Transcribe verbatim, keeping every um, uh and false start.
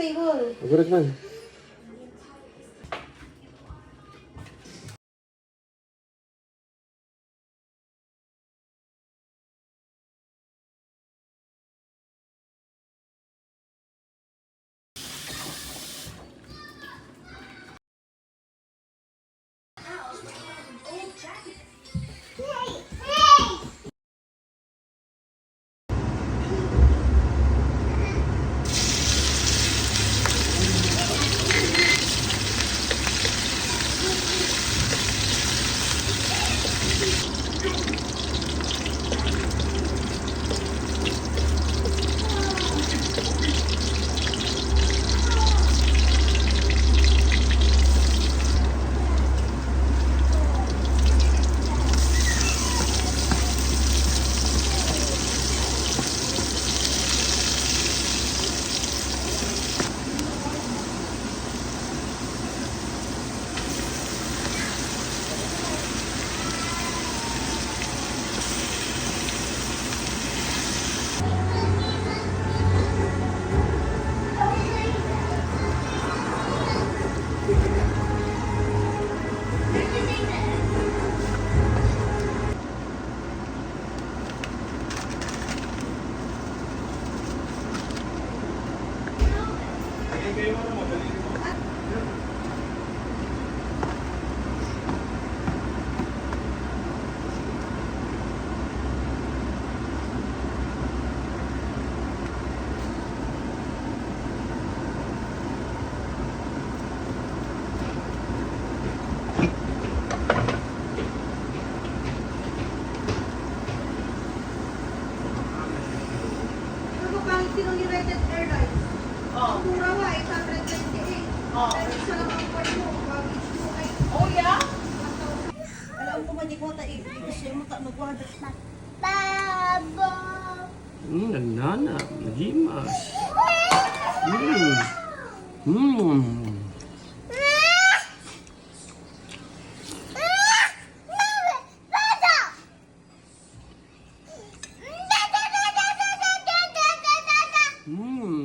Agurek man. Ano ba pangit ng United Airlines? Oh. Mura nga, eight hundred ninety-eight. Oh. Pero isa lang ang kuwan mo, baggage mo ay Oh, yeah? Alam ko, madi ko ta, eh. Gusto mo ta, magwada. Babo. Mm, nagnana, nagimas. Mm. Mm. Mm.